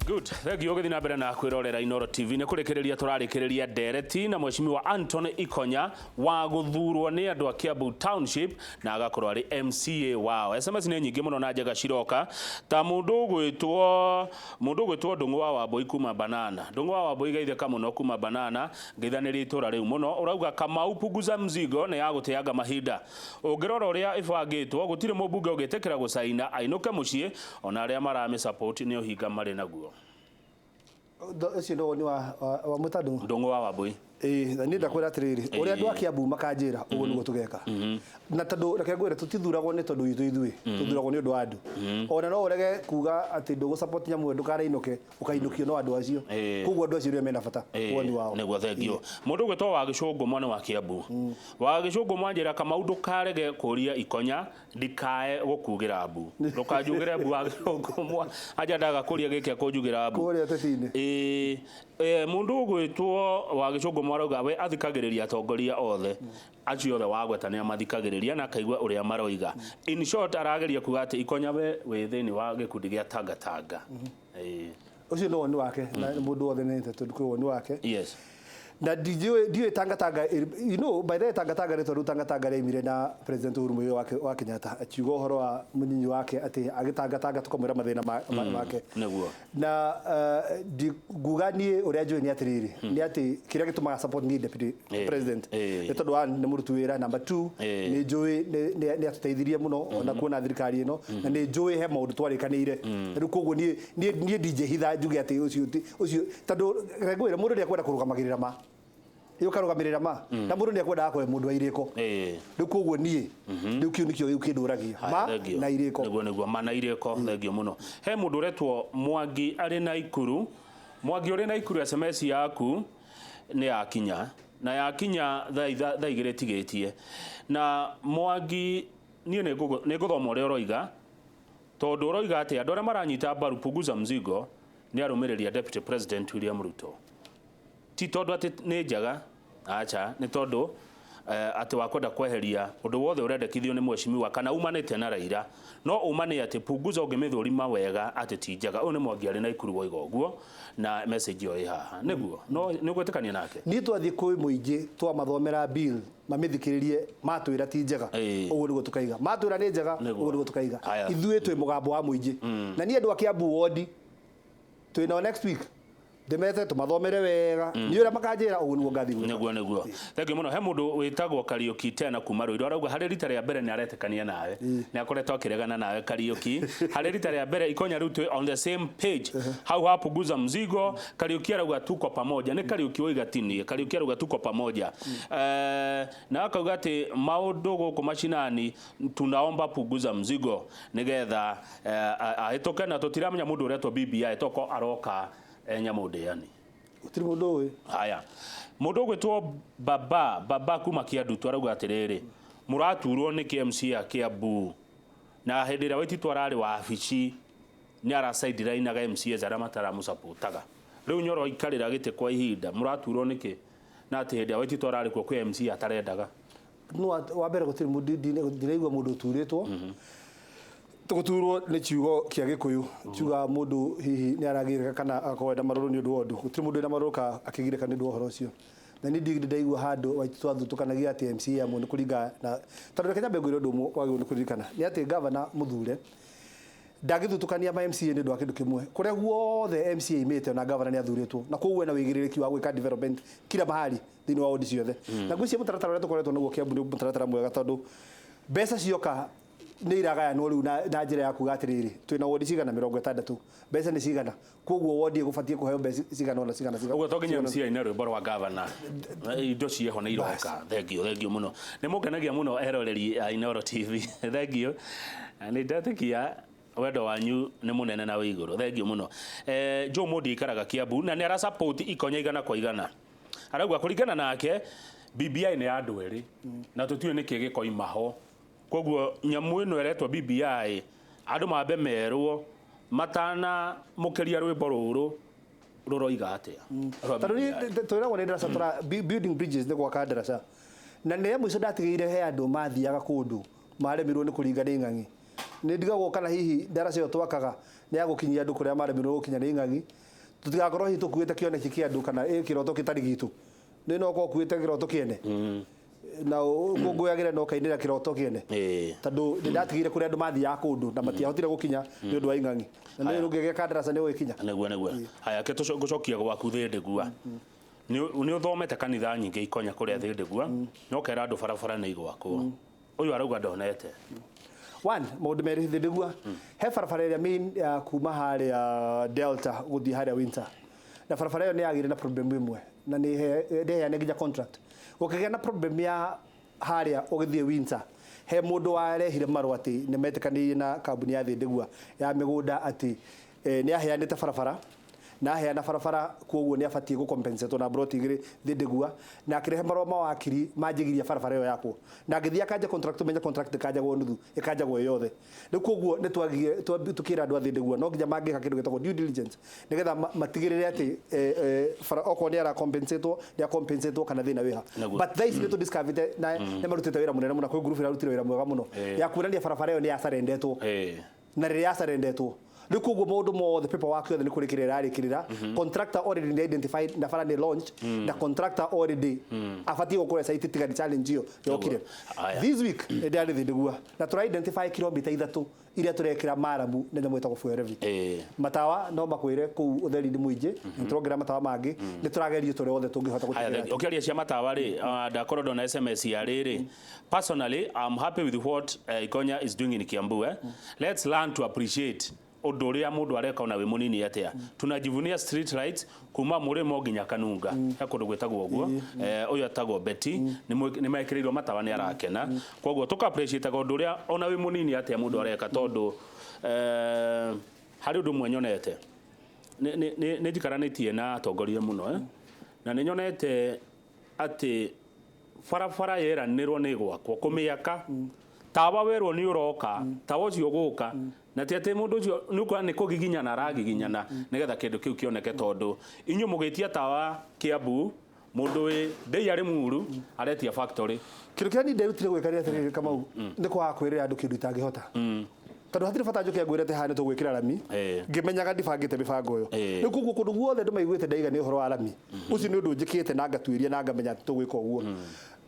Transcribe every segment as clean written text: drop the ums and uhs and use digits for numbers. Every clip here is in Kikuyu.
Good. Thank you ũgĩthiĩ na mbere na kwĩrorera Inoro TV. Nĩ kũrĩkĩrĩria tũrarĩkĩrĩria ndereti na Mheshimiwa Anthony Ikonya wa gũthurwo nĩ andũ a Kiambu Township na agakorwo arĩ MCA wao. SMS nĩ nyingĩ mũno na njega ciroka ta mũndũ ũgwĩtwo Ndũng'ũ wa Wambũi kuma Banana. Ndũng'ũ wa Wambũi, geithĩka mũno kuma Banana, ngeithanĩria itũra rĩu mũno. Ũrauga, "Kamau, punguza mzigo nĩ ya gũteanga mahinda. Ũngĩrora ũrĩa ĩbangĩtwo, gũtirĩ mũmbunge ũngĩtĩkĩra gũcaina ainũke mũciĩ, ona arĩa maramĩ support nĩ ũhinga marĩ naguo." Ũcio nĩ woni wa mũtandũ. Ndũng'ũ wa Wambũi. Ĩĩ, na niĩ ndakwĩra atĩrĩrĩ, ũrĩa andũ a Kiambu makanjĩra, ũguo nĩguo tũgeka. Na tondũ reke ngwĩre, tũtithuragwo nĩ tondũ witũ ithuĩ, tũthuragwo nĩ ũndũ wa andũ. Ona no ũrege kuga atĩ ndũgũ support nyamũ ĩyo ndũkanainũke, ũkainũkio no andũ acio. Koguo andũ acio nĩo mena bata woni wao. Nĩguo, thengio. Mũndũ ũgwĩtwo wa Gĩcũngũ mwana wa Kiambu, wa Gĩcũngũ mwanjĩra, "Kamau, ndũkarege kũria Ikonya ndikae gũkugĩra mbu." Ndũkanjugĩre mbu, wa Gĩcũngũ mwa anja, ndaga kũria gĩkĩ akũnjugĩra mbu. Kũrĩa ũteti-inĩ. Ĩĩ, mũndũ ũgwĩtwo wa Gĩcũngũ mwarauga we athikagĩrĩria atongoria othe acio othe wagweta, nĩ amathikagĩrĩria na akaigua ũrĩa maroiga. In short, arageria kuga atĩ Ikonya we wĩ thĩinĩ wa gĩkundi gĩa Tangatanga. Ĩĩ. Ũcio nĩ woni wake, na mũndũ wothe nĩ tondũ kwĩ woni wake. Na ndiũĩ Tangatanga, by the way, Tangatanga rĩtwa rĩu Tangatanga rĩaimire na President Uhuru Muigai wa Kenyatta akiuga ũhoro wa mũnyinyi wake atĩ agĩtangatanga tũkamwĩra mathĩna make. Na nguga niĩ ũrĩa njũĩ nĩ atĩrĩrĩ, nĩ atĩ kĩrĩa gĩtũmaga support niĩ deputy president nĩ tondũ one, nĩ mũruti wĩra, number two, nĩ njũĩ nĩ atũteithirie mũno ona kuona thirikari ĩno, na nĩ njũĩ he maũndũ twarĩkanĩire. Rĩu koguo niĩ ndingĩhitha njuge atĩ ũcio ũcio, tondũ reke ngwĩre, mũndũ nĩ ekwenda kũrũgamagĩrĩra ma ĩ ũkarũgamĩrĩra ma, na mũndũ nĩ ekwendaga kũhe mũndũ wa irĩko. Rĩu koguo niĩ rĩu kĩu nĩkĩo gĩu kĩndũragia ma. Thengio. Na irĩko. Nĩguo, ma na irĩko. Thengio mũno. He mũndũ ũretwo Mwangi arĩ na Ikuru. Mwangi ũrĩ na Ikuru, SMS yaku nĩ yakinya na yakinya thaa 2 tigĩtie. Na Mwangi, niĩ nĩ ngũthoma ũrĩa ũroiga, tondũ ũroiga atĩ andũ arĩa maranyita mbaru punguza mzigo nĩ arũmĩrĩri a Deputy President William Ruto, ti tondũ atĩ nĩ njega, acha, nĩ tondũ atĩ wa kwenda kweheria ũndũ wothe ũrendekithio nĩ mheshimiwa kana umanĩte na Raila. No uma nĩ atĩ punguza ũngĩmĩthũrima wega atĩ ti njega. Ũyũ nĩ Mwangi arĩ na Ikuru woiga ũguo, na message ĩyo ĩ haha. Nĩguo no nĩ ũgwĩtĩkania nake? Niĩ twathiĩ kwĩ mũingĩ, twamathomera bill mamĩthikĩrĩrie, matwĩra ti njega, ũguo nĩguo tũkaiga. Matwĩra nĩ njega, ũguo nĩguo tũkaiga. Ithuĩ twĩ mũgambo wa mũingĩ, na niĩ andũ a Kiambu wondi twĩ nao next week, ndĩmete tũmathomere wega, nĩ ũrĩa makanjĩra, ũguo nĩguo ngathiĩ gwĩka. Nĩguo, thengiũ mũno. He mũndũ wĩtagwo Kariũki tena kuma Rũirũ arauga harĩ rita rĩa mbere nĩ aretĩkania nawe. Nĩ akoretwo akĩregana nawe. Kariũki, harĩ rita rĩa mbere Ikonya rĩu twĩ on the same page hau ha punguza mzigo. Kariũki arauga tuko pamoja. Nĩ Kariũki woiga, ti niĩ. Kariũki arauga tuko pamoja. Na akauga atĩ maũndũ gũkũ macinani, tunaomba punguza mzigo nĩgetha ahĩtũke, na tũtiramenya mũndũ ũretwo BBI toko aroka nyamũ ndĩani. Gũtirĩ mũndũ ũĩ. Haya, mũndũ ũgwĩtwo Baba Baba kuma Kĩandutu arauga atĩrĩrĩ, "Mũraturwo nĩ KMC ya Kiambu, na hĩndĩ ĩrĩa Waititu ararĩ wabici nĩ arasideline MCAs arĩa mataramũcapotaga. Rĩu Nyoro aikarĩra gĩtĩ kwa ihinda, mũraturwo nĩkĩ na atĩ hĩndĩ ĩrĩa Waititu ararĩ kuo kwĩ MCA atarendaga?" No wa mbere, gũtirĩ mũndũ, ndiraigua mũndũ ũturĩtwo. Gũturwo nĩ kiugo kĩa Gĩkũyũ kiuga mũndũ hihi nĩ aragirĩka kana agakorwo ena marũrũ nĩ ũndũ wa ũndũ. Gũtirĩ mũndũ wĩna marũrũ ka akĩgirĩka nĩ ũndũ wa ũhoro ũcio, na niĩ ndirĩ ndaigua handũ Waititu athutũkanagia atĩ MCA amwe nĩ kũringana na, tondũ reke nyambe ngwĩre ũndũ ũmwe wagĩrĩirwo nĩ kũririkana, nĩ atĩ gavana mũthure ndangĩthutũkania ma MCA nĩ ũndũ wa kĩndũ kĩmwe. Kũrĩa guothe MCA imĩte, ona gavana nĩ athurĩtwo, na koguo ena wĩigĩrĩrĩki wa gwĩka development kila mahali thĩinĩ wa wodi ciothe. Na ngwĩciria mũtaratara ũrĩa tũkoretwo naguo Kiambu nĩ mũtaratara mwega, tondũ mbeca cioka nĩ iragayanwo rĩu na njĩra ya kuga atĩrĩrĩ, twĩna wodi cigana? 60. Mbeca nĩ cigana? Koguo wodi ĩgũbatiĩ kũheo mbeca cigana ũna, cigana, cigana. Ũguo to nginya MCA ine rwĩmbo rwa gavana, indo cieho nĩ iroka. Thengio, thengio mũno, nĩ mũngenagia mũno eroreri a Inooro TV. Thengio, nĩ ndetĩkia wendo wanyu nĩ mũnene na wĩ igũrũ. Thengio mũno. Joe Mondi aikaraga Kiambu na nĩ ara support Ikonya 100%. Arauga kũringana nake BBI nĩ ya andũ erĩ na tũtiũĩ nĩkĩ gĩkoima ho, koguo nyamũ ĩno ĩretwo BBI andũ mambe merwo matanamũkĩria rwĩmbo rũrũ rũroiga atĩa rwa Tondũ BBI. niĩ twĩragwo nĩ ndaraca tũra building bridges, nĩ gwaka ndaraca, na nĩ ya mũico ndatigĩire he andũ mathiaga kũndũ maremirwo nĩ kũringa nĩ ng'ang'i. Nĩ ndigagwo kana hihi ndaraca ĩyo twakaga nĩ ya gũkinyia andũ kũrĩa maremirwo gũkinya nĩ ing'ang'i. Tũtigakorwo hihi tũkuĩte kĩoneki kĩa andũ kana kĩroto gĩtarĩ gitũ. Nĩ no ũkorwo ũkuĩte kĩroto kĩene na ũkũngũyagĩre na ũkainĩra kĩroto kĩene, tondũ nĩ ndatigire kũrĩa andũ mathiaga kũndũ na matiahotire gũkinya nĩ ũndũ wa ing'ang'i, na nĩ ũngĩgĩa ndaraca nĩ ũgĩkinya. Nĩguo. Haya, ke tũcokia gwaku Thĩndĩgua. Nĩ ũthomete kanitha nyingĩ Ikonya kũrĩa Thĩndĩgua, no kera andũ barabara nĩ igwakwo. Ũyũ arauga ndonete. One, maũndũ merĩ. Thĩndĩgua he barabara ĩrĩa main ya kuma harĩa Delta gũthiĩ harĩa Winter, na barabara ĩyo nĩ yagĩire na problem ĩmwe na nĩ ndeheane nginya contract. Gũkĩgĩa na problem ya harĩa ũgĩthiĩ Winter, he mũndũ warehire marũa atĩ nĩ metĩkanĩirie na kambuni ya Thĩndĩgua ya mĩgũnda atĩ nĩ aheanĩte barabara na aheana barabara, koguo nĩ abatiĩ gũcompensatwo na broti igĩrĩ Thĩndĩgua, na akĩrehe marũa ma wakiri manjĩgiria barabara ĩyo yakwo, na ngĩthiĩ akanja contract. Ũmenye contract ĩkanjagwo nuthu, ĩkanjagwo ĩ yothe. Rĩu koguo nĩ twagirie tũkĩra andũ a Thĩndĩgua no nginya mangĩka kĩndũ gĩtagwo due diligence nĩgetha matigĩrĩre atĩ bara okorwo nĩ aracompensatwo, nĩ acompensatwo kana thĩna wĩha. But thaa ici nĩ tũdiscoverĩte na nĩ marutĩte wĩra mũnene mũno. Kwĩ group ĩrarutire wĩra mwega mũno ya kuonania barabara ĩyo nĩ yacarendetwo na rĩrĩa yacarendetwo rĩu koguo maũndũ mothe, paperwork yothe nĩ kũrĩkĩrĩra ĩrarĩkĩrĩra. Contractor already nĩ identified na bara nĩ launch na contractor already abatiĩ gũkorwo site, tiga nĩ challenge ĩyo yokire. This week nĩ ndĩrarĩ Thĩndĩgua na tũra identify kilomita 3 iria tũrekĩra maramu na nyamũ ĩtagwo fuel levy. Matawa no makwĩre kũu ũtheri nĩ mũingĩ, nĩ tũrongerera matawa mangĩ, nĩ tũrageria tũrĩa othe tũngĩhota gũtigĩrĩra. Ũkĩaria cia matawa rĩ, ndakorwo ndona SMS ya rĩrĩ. Personally, I'm happy with what Ikonya is doing in Kiambu. Let's learn to appreciate ũndũ ũrĩa mũndũ areka ona wĩ mũnini atĩa. Tunajivunia street lights kuma mũrĩmo nginya Kanunga. He kũndũ gwĩtagwo ũguo. Ũyũ etagwo Betty, nĩ mekĩrĩirwo matawa, nĩ arakena. Koguo tũka appreciate ũndũ ũrĩa ona wĩ mũnini atĩa mũndũ areka, tondũ harĩ ũndũ ũmwe nyonete. Nĩ njikaranĩtie na atongoria mũno, na nĩ nyonete atĩ barabara yeranĩrwo nĩ gwakwo kũmĩaka, tawa werwo nĩ ũroka, tawa ũcio ũgũka, na ti atĩ mũndũ ũcio nĩ ũkuona nĩ kũgiginyana aragiginyana nĩgetha kĩndũ kĩu kĩoneke, tondũ inyuĩ mũgĩtia tawa Kiambu, mũndũ wĩ ndei arĩ Muru aretia factory. Kĩndũ kĩrĩa niĩ nderutire gwĩka nĩ atĩrĩrĩ, Kamau, nĩ kwaga kwĩrĩra andũ kĩndũ itangĩhota, tondũ hatirĩ bata njũke ngwĩre atĩ haha nĩ tũgwĩkĩra rami ngĩmenyaga ndibangĩte mĩbango ĩyo. Rĩu koguo kũndũ guothe andũ maiguĩte ndaiga nĩ ũhoro wa rami, ũcio nĩ ũndũ njĩkĩte na ngatuĩria na ngamenya atĩ tũgwĩka ũguo.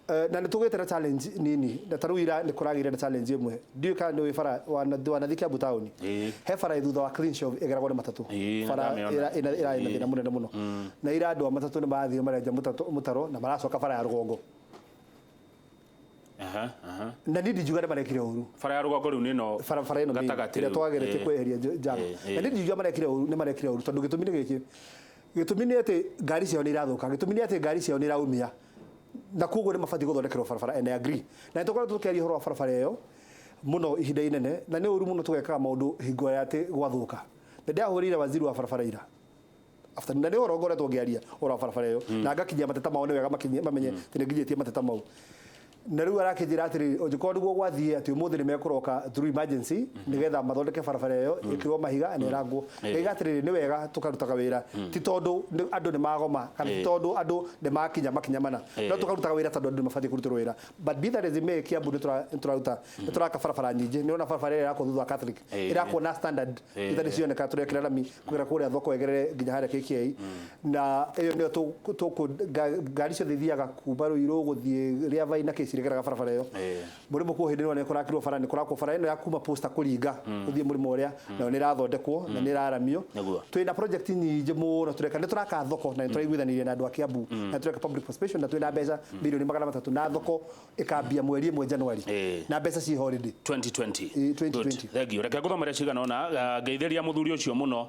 Na nĩ tũgĩte na challenge nini, na ta rĩu ira nĩ kũragĩire na challenge ĩmwe. Ndiũĩ kana nĩ ũĩ bara wanathiĩ Kiambu taũni, he bara ĩ thutha wa Clean Shelf ĩgeragwo nĩ matatũ. Bara Ndamĩona. ĩrarĩ na thĩna mũnene mũno, na ira andũ a matatũ nĩ marathiĩ marenja mũtaro na maracoka bara ya rũgongo. Aha, aha. Na niĩ ndingiuga nĩ marekire ũru. Bara ya rũgongo rĩu nĩ ĩno Barabara ĩno main, gatagatĩ ĩrĩa rĩu. twageretie kweheria jam. Na niĩ ndingiuga marekire ũru, nĩ marekire ũru, tondũ gĩtũmi nĩ gĩkĩ. Gĩtũmi nĩ atĩ ngari ciao nĩ irathũka, gĩtũmi nĩ atĩ ngari ciao nĩ iraumia, na koguo nĩ mabatiĩ gũthondekerwo barabara, and I agree. Na nĩ tũkoretwo tũkĩaria ũhoro wa barabara ĩyo mũno ihinda inene, na nĩ ũru mũno tũgekaga maũndũ hingo ya atĩ gwathũka. Nĩ ndahũrĩire waziri wa barabara ira after, na nĩ ũhoro ngoretwo ngĩaria ũhoro wa barabara ĩyo na ngakinyia mateta mao. Nĩ wega makinye mamenye atĩ nĩ nginyĩtie mateta mau, na rĩu arakĩnjĩra atĩrĩrĩ, ũngĩkorwo nĩguo gwathiĩ atĩ ũmũthĩ nĩ mekũroka through emergency nĩgetha mathondeke barabara ĩyo ĩkĩrwo mahiga na ĩrangwo. Ngaiga atĩrĩrĩ, nĩ wega tũkarutaga wĩra, ti tondũ andũ nĩ magoma kana ti tondũ andũ nĩ makinya makinya mana, no tũkarutaga wĩra tondũ andũ nĩ mabatiĩ kũrutĩrwo wĩra. But be that as it may, Kiambu nĩ tũraruta, nĩ tũraka barabara nyingĩ. Nĩ ũrona barabara ĩrĩa ĩrakwo thutha wa Catholic ĩrakwo na standard itarĩ cioneka. Tũrekĩra rami kũgera kũrĩa thoko ĩgerere nginya harĩa KK, na ĩyo nĩyo ngari ciothe ithiaga kuma Ruiru gũthiĩ Rĩavai na kĩci rĩgeraga barabara ĩyo. Mũrĩmo kuo hĩndĩ ĩno nĩ kũrakirwo bara, nĩ kũrakwo bara ĩno ya kuma Posta kũringa gũthiĩ mũrĩmo ũrĩa, nayo nĩ ĩrathondekwo na nĩ ĩraramio. Twĩna project nyingĩ mũno tũreka. Nĩ tũraka thoko na nĩ tũraiguithanĩria na andũ a Kiambu na tũreka public participation, na twĩna mbeca mirioni 300, na thoko ĩkambia mweri 1 January, na mbeca ciĩ holiday. 2020. 2020. Good. Thank you. Reke ngũthomere cigana ũna. Ngeithĩria mũthuri ũcio mũno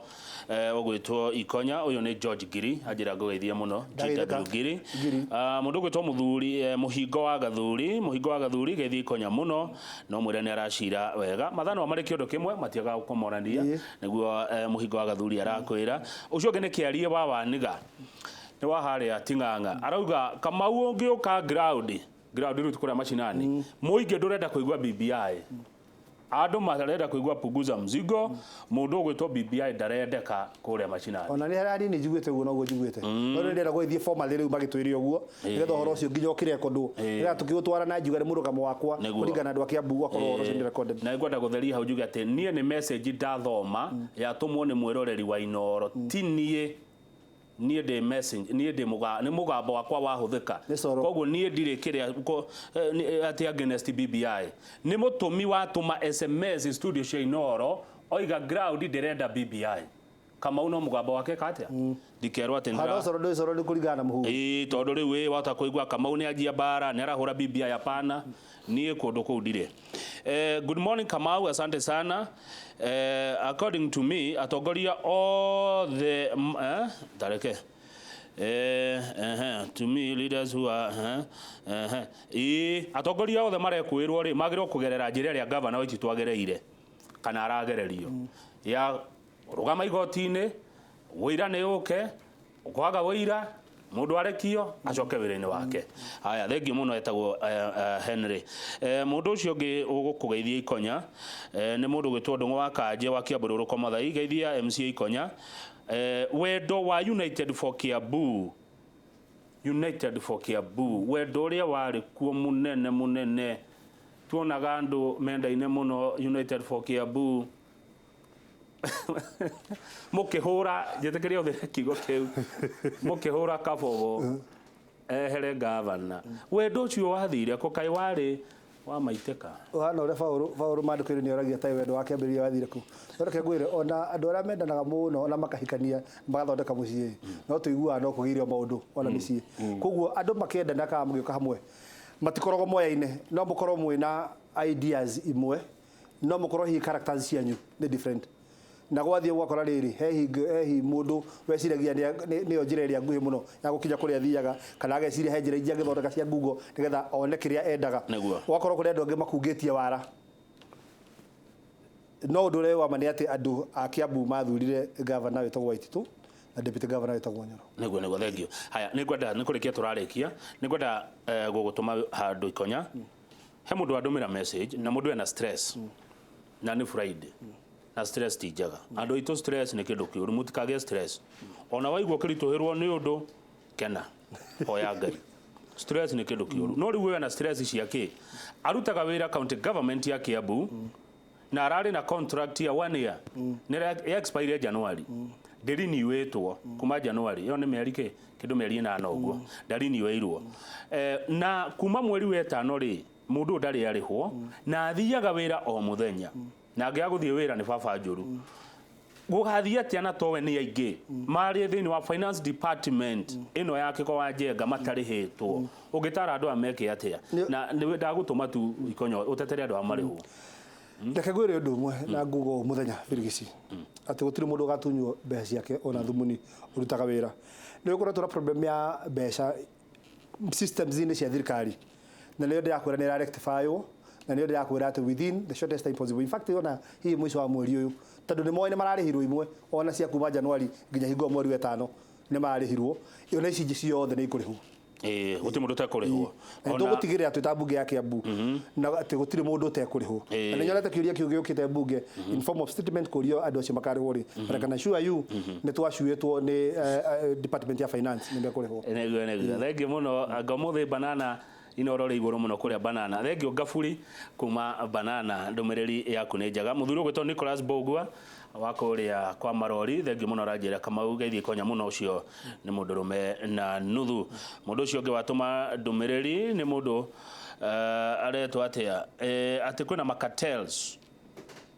ũgwĩtwo Ikonya. Ũyũ nĩ George Ngiri, anjĩra ngũgeithia mũno. Ndageithĩka. GW Ngiri. Ngiri. Mũndũ ũgwĩtwo mũthuri Mũhingo wa Gathuri, Mũhingo wa Gathuri, geithia Ikonya mũno, no mwĩre nĩ aracira wega. Mathanwa marĩ kĩondo kĩmwe matiagaga kũmorania, nĩguo Mũhingo wa Gathuri arakwĩra. Ũcio ũngĩ nĩ Kĩarie wa Waniga, nĩ wa harĩa Ting'ang'a, arauga Kamau ũngĩũka ground ground rĩu kũrĩa macinani mũingĩ ndũrenda kũigua BBI. Andũ marenda kũigua punguza mzigo. Mũndũ ũgwĩtwo BBI ndarendeka kũrĩa macinani. Ona nĩ harĩa hanini njiguĩte ũguo, noguo njiguĩte, no nĩ ndĩrenda gũgĩthiĩ formal rĩu magĩtwĩre ũguo, nĩgetha ũhoro ũcio nginya ũkĩrekondwo, nĩgetha tũkĩũtwara na njuga nĩ mũrũgamo wakwa kũringana na andũ a Kiambu, gwakorwo ũhoro ũcio nĩ recorded. Na ngwenda gũtheria hau njuge atĩ niĩ nĩ message ndathoma yatũmwo nĩ mwĩroreri wa Inooro, ti niĩ. Niĩ ndĩ message, niĩ ndĩ mũga, nĩ mũgambo wakwa wahũthĩka. Nĩ coro. Koguo niĩ ndirĩ kĩrĩa atĩ against BBI. Nĩ mũtũmi watũma SMS studio cia Inooro oiga ground ndĩrenda BBI. Kamau no mũgambo wake katia ndikerwo atĩ Handũ coro ndĩ coro nĩ kũringana na mũhuhu. Ĩĩ, tondũ rĩu ĩ wahota kũigua Kamau nĩ anjia mbara, nĩ arahũra BBI. Hapana, niĩ kũndũ kũu ndirĩ. Good morning Kamau, asante sana. According to me, atongoria othe tareke to me leaders who are ĩĩ, atongoria othe marekwĩrwo rĩ magĩrĩirwo kũgerera njĩra ĩrĩa gavana Waititu agereire kana aragererio ya rũgama igoti-inĩ, wũira nĩ ũke, kwaga wũira mũndũ arekio acoke wĩra-inĩ wake. Haya, thengiũ mũno. Etagwo Henry. Mũndũ ũcio ũngĩ ũgũkũgeithia Ikonya nĩ mũndũ ũgwĩtwo Ndũng'ũ wa Kanje wa Kiambũrũrũko Mathai. Geithia MCA Ikonya. Wendo wa United for Kiambu, United for Kiambu, wendo ũrĩa warĩ kuo mũnene mũnene, tuonaga andũ mendaine mũno United for Kiambu, mũkĩhũra, njĩtĩkĩrie ũthĩre kiugo kĩu, mũkĩhũra kabogo ehere gavana. Wendo ũcio wathire kũ? Kaĩ warĩ wa maitĩka? Ũhana ũrĩa Paũlũ maandĩko-inĩ nĩ oragia ta wendo wake ambĩrĩria wathire kũ. No reke ngwĩre, ona andũ arĩa mendanaga mũno, ona makahikania, magathondeka mũciĩ, no tũiguaga no kũgĩire maũndũ ona mĩciĩ. Koguo andũ makĩendana kana mũgĩũka hamwe matikoragwo moyaine. No mũkorwo mwĩna ideas imwe, no mũkorwo hihi characters cianyu nĩ different, na gwathiĩ gwakora rĩrĩ he mũndũ weciragia nĩyo njĩra ĩrĩa nguhĩ mũno ya gũkinya kũrĩa athiaga, kana ageciria he njĩra ingĩ angĩthondeka cia Google nĩgetha one kĩrĩa endaga. Gwakorwo kũrĩ andũ angĩ makungĩtie wara. No ũndũ ũrĩa wa ma nĩ atĩ andũ a Kiambu mathurire gavana wĩtagwo Waititu na deputy governor wĩtagwo Nyoro. Nĩguo, thengiũ. Haya, nĩngwenda nĩ kũrĩkia tũrarĩkia, nĩngwenda gũgũtũma handũ Ikonya. He mũndũ wandũmĩra message, na mũndũ ena stress na nĩ Friday, na stress ti njega. Andũ aitũ, stress nĩ kĩndũ kĩũru, mũtikagĩe stress. Ona waigua ũkĩritũhĩrwo nĩ ũndũ, kena, hoya Ngai. Stress nĩ kĩndũ kĩũru. No rĩu we na stress cia kĩ? Arutaga wĩra county government ya Kiambu na ararĩ na contract ya one year, nĩ expire January, ndĩriniwĩtwo kuma January. Ĩyo nĩ mĩeri kĩ kĩndũ mĩeri 8 ũguo ndariniwĩirwo. Na kuma mweri wa ĩtano rĩ, mũndũ ũyũ ndarĩ arĩhwo, na athiaga wĩra o mũthenya, na angĩaga gũthiĩ wĩra nĩ baba njũru. Gũgathiĩ atĩa na towe nĩ aingĩ marĩ thĩinĩ wa finance department ĩno ya Kĩko wa Njenga matarĩhĩtwo? Ũngĩtara andũ aya meke atĩa? Na nĩ ndagũtũma tu Ikonyo ũtetere andũ aya marĩhwo. Reke ngwĩre ũndũ ũmwe na nguga ũũ mũthenya birigici, atĩ gũtirĩ mũndũ ũgatunywo mbeca ciake ona thumuni ũrutaga wĩra. Nĩ ũkoretwo na problem ya mbeca systems-inĩ cia thirikari, na nĩyo ndĩrakwĩra nĩ ĩrarectifywo, na nĩyo ndĩrakwĩra atĩ within the shortest time possible, in fact ona hihi mũico wa mweri ũyũ, tondũ nĩ moĩ nĩ mararĩhirwo imwe ona cia kuma January nginya hingo mweri wa ĩtano nĩ mararĩhirwo, ona ici ingĩ ciothe nĩ ikũrĩhwo. Ĩĩ, gũtirĩ mũndũ ũtekũrĩhwo. Na tũgũtigĩrĩra twĩ ta mbunge ya Kiambu na atĩ gũtirĩ mũndũ ũtekũrĩhwo. Na nĩ nyonete kĩũria kĩu gĩũkĩte mbunge in form of statement kũrio andũ acio makarĩhwo rĩ, but I can assure you nĩ twacuĩtwo nĩ department ya finance nĩ mekũrĩhwo. Nĩguo, thengiũ mũno. Anga ũmũthĩ banana Inooro rĩ igũrũ mũno kũrĩa banana. Thengiũ Ngaburi kuma banana, ndũmĩrĩri yaku nĩ njega. Mũthuri ũgwĩtwo Nicholas Mbũgua wa kũrĩa kwa Marori, thengiũ mũno. Aranjĩra Kamau geithie Ikonya mũno, ũcio nĩ mũndũrũme na nuthu. Mũndũ ũcio ũngĩ watũma ndũmĩrĩri nĩ mũndũ aretwo atĩa, atĩ kwĩna macartels.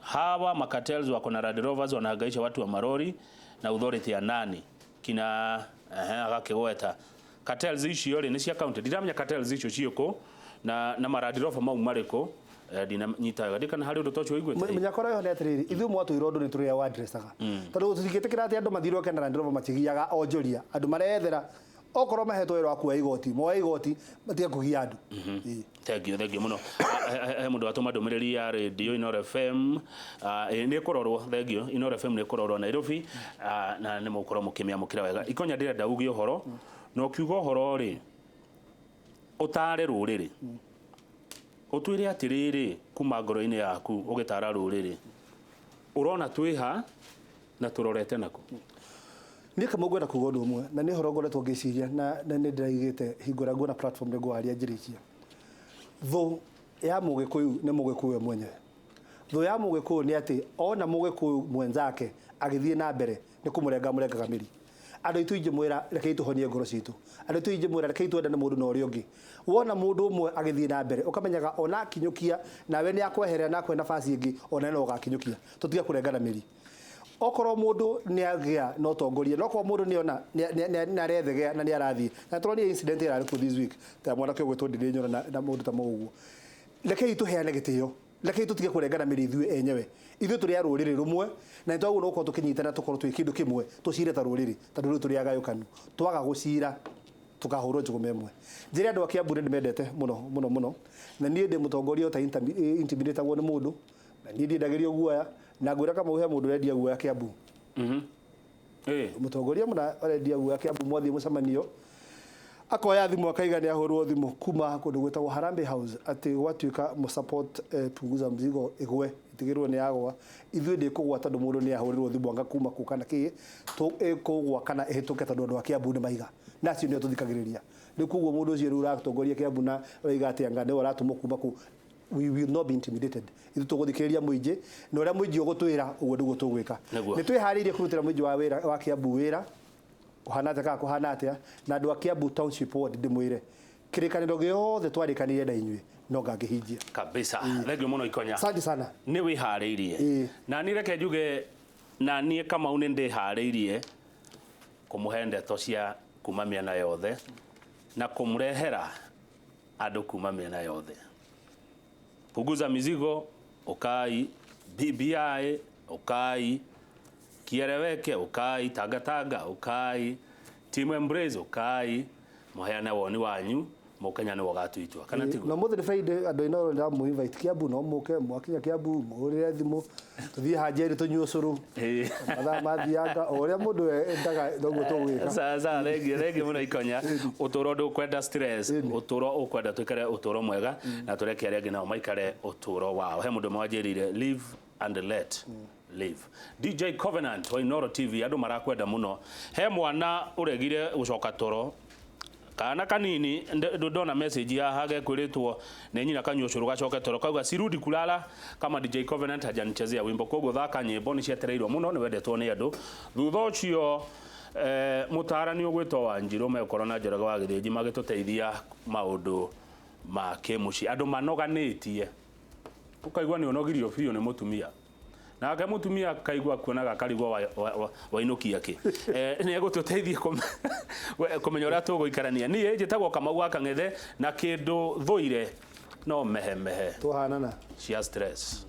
Hawa macartels wako na Land Rovers, wanahangaisha watu wa marori na authority ya nani kina agakĩgweta cartels icio rĩ nĩ cia county. Ndiramenya cartels icio ciĩkũ na ma Land Rover mau marĩkũ. Ndinanyita wega ndikana harĩ ũndũ ta ũcio ũiguĩte. Mũnyakora ĩyo nĩ atĩrĩrĩ, ithuĩ mwatwĩra ũndũ nĩ tũrĩa wadressaga, tondũ tũtingĩtĩkĩra atĩ andũ mathirwo kena Land Rover makĩgiaga onjoria. Andũ marethera okorwo mahetwo wĩra wa kuoya igoti, moe igoti, matige kũgia andũ. Ĩĩ. Thank you, thank you mũno. He mũndũ watũma ndũmĩrĩri ya radio Inooro FM. Nĩ ĩkũrorwo, thank you. Inooro FM nĩ ĩkũrorwo Nairobi. Na nĩ mũgũkorwo mũkĩmĩamũkĩra wega. Ikonya, ndĩrenda uge ũhoro, na ũkiuga ũhoro rĩ, ũtare rũrĩrĩ. Ũtwĩre atĩrĩrĩ kuma ngoro-inĩ yaku ũgĩtara rũrĩrĩ, ũrona twĩha na tũrorete naku. Niĩ Kamau ngwenda kuga ũndũ ũmwe, na nĩ ũhoro ngoretwo ngĩciria, na nĩ ndĩraigĩte hingo ĩrĩa nguona platform nĩ ngwaria njĩrĩkia. Thũ ya Mũgĩkũyũ nĩ Mũgĩkũyũ we mwenyewe. Thũ ya Mũgĩkũyũ nĩ atĩ ona Mũgĩkũyũ mwenzake agĩthiĩ na mbere nĩ kũmũrenga mũrengaga mĩri. Andũ aitũ ingĩmwĩra rekei tũhonie ngoro citũ. Andũ aitũ ingĩmwĩra rekei twendane mũndũ na ũrĩa ũngĩ. Wona mũndũ ũmwe agĩthiĩ na mbere ũkamenyaga ona akinyũkia nawe nĩ akweherera na akũhe nabaci ĩngĩ ona no ũgakinyũkia. Tũtige kũrengana mĩri. Okorwo mũndũ nĩ agĩa na ũtongoria, na okorwo mũndũ nĩ ona nĩ arethegea na nĩ arathiĩ. Na tũronire incident ĩrarĩ kuo this week ta mwanake ũgwĩtwo Ndĩrĩ Nyoro na mũndũ ta ũguo. Rekei tũheane gĩtĩo. Rekei tũtige kũrengana mĩri ithuĩ enyewe. Ithuĩ tũrĩ a rũrĩrĩ rũmwe na nĩ twagĩrĩirwo gũkorwo tũkĩnyitana tũkorwo twĩ kĩndũ kĩmwe tũcire ta rũrĩrĩ tondũ rĩu tũrĩ agayũkanu. Twaga gũcira tũkahũrwo njũgũma ĩmwe. Njĩre andũ a Kiambu nĩ ndĩmendete mũno mũno mũno, na niĩ ndĩ mũtongoria ũta intimidatagwo nĩ mũndũ, na niĩ ndiendagĩrio guoya, na ngwĩra Kamau he mũndũ ũrendia guoya Kiambu. Mũtongoria mũna ũrendia guoya Kiambu mwathiĩ mũcemanio akoya thimũ akaiga nĩ ahũrwo thimũ kuma kũndũ gwĩtagwo Harambee House atĩ gwatuĩka mũsupport punguza mzigo ĩgwe ĩtigĩrwo nĩ yagwa. Ithuĩ ndĩkũgwa tondũ mũndũ nĩ ahũrĩrwo thimũ anga kuma kũ kana kĩ ĩkũgwa kana ĩhĩtũke tondũ andũ a Kiambu nĩ maiga na acio nĩo tũthikagĩrĩria. Rĩu koguo mũndũ ũcio rĩu ũratongoria Kiambu na ũraiga atĩ anga nĩwe ũratũmwo kuma kũ, we will not be intimidated. Ithuĩ tũgũthikĩrĩria mũingĩ na ũrĩa mũingĩ ũgũtwĩra ũguo nĩguo tũgwĩka. Nĩ twĩharĩirie kũrutĩra mũingĩ wa wĩra wa Kiambu wĩra kũhana atĩa kana kũhana atĩa, na andũ a Kiambu Township Ward ndĩmwĩre kĩrĩkanĩro gĩothe twarĩkanĩire na inyuĩ no ngangĩhingia kabisa. Thank you mũno Ikonya. Asante sana. Nĩ wĩharĩirie. Na niĩ reke njuge na niĩ Kamau nĩ ndĩharĩirie kũmũhe ndeto cia kuma mĩena yothe na kũmũrehera andũ kuma mĩena yothe. Punguza mizigo ukai, BBI ukai, Kieleweke ukai, Tangatanga ukai, Team Embrace ukai, muheane woni wanyu Mũkenya nĩwe ũgatua itua kana tiguo? Na mũthĩ nĩ Friday andũ ino ndamũ invite Kiambu no mũke mwakinya Kiambu mũhũrĩre thimũ tũthiĩ Hanjeri tũnyue ũcũrũ mathaa mathianga o ũrĩa mũndũ endaga noguo tũgwĩka. Sasa rĩngĩ rĩngĩ mũno Ikonya, ũtũũro ndũkwenda stress, ũtũũro ũkwenda tũikare ũtũũro mwega na tũreke arĩa angĩ nao maikare ũtũũro wao. He mũndũ ũmwe wanjĩrire live and let live. DJ Covenant wa Inooro TV andũ marakwenda mũno. He mwana ũregire gũcoka toro kana kanini ndona message ya hage kwĩrĩtwo nĩ nyina kanyua ũcũrũ gacoke toro kauga sirudi kulala kama DJ Covenant hajanichezea wimbo. Koguo thaka nyĩmbo nĩ cietereirwo mũno nĩ wendetwo nĩ andũ. Thutha ũcio mũtaarani ũgwĩtwo Wanjirũ megũkorwo na Njoroge wa Gĩthĩnji magĩtũteithia maũndũ ma kĩmũciĩ. Andũ manoganĩtie ũkaigua nĩ ũnogirio biũ nĩ mũtumia nake mũtumia kaigua kuonaga karigwo wainũkia kĩ. Nĩ egũtũteithia kũmenya ũrĩa tũgũikarania. Niĩ njĩtagwo Kamau wa Kang'ethe na kĩndũ thũire no mehemehe tũhanana cia stress.